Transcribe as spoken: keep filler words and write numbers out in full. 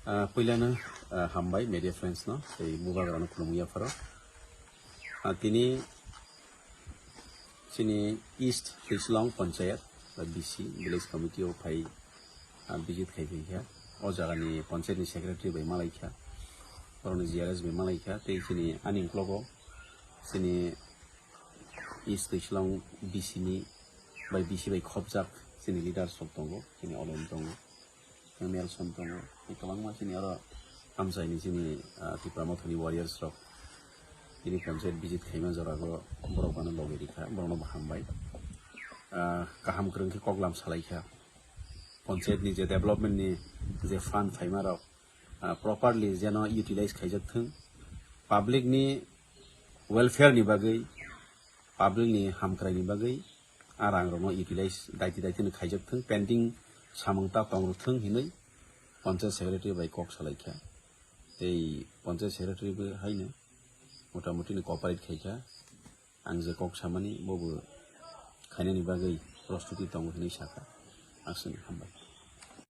Ah, puilano, ah, hambai media friends no, tei bubagrano khulumwi yapharo. Ah, tini chini East Twislong Panchayat, ah, B C, Village Committee o phai, ah, visit khai phaikha. O jagani panchayat ni secretary bai malaikha, borokni G R S bai malaikha, tei chini ani uklogo chini East Twislong B C ni bai B C bai khopjak chini leaders rok tongo, chini Olen tongo, Nelson tongo, tei kwbangma chini oro amchaini chini, ah, Tipra Mothani warriors rok chini panchayat visit khaima jorago borok bono logi rikha, borokno bo hambai. Ah, kaham kwrwng khe koklam salaikha. Panchayat ni je development ni je fund phaima rok, ah, properly jeno utilize khaijak thung, public ni welfare ni bagwi, public ni hamkrai ni bagwi a rang rokno utilize daiti daiti no khaijak thung, pending samung ta tong rok thung hinwi panchayat secretary bai kok salaikha. Tei panchayat secretary bo haino motamuti no cooperate khaikha. Ang je kok samani bobo khainani bagwi prostuti tongo hinwi sakha. Aswk hambai.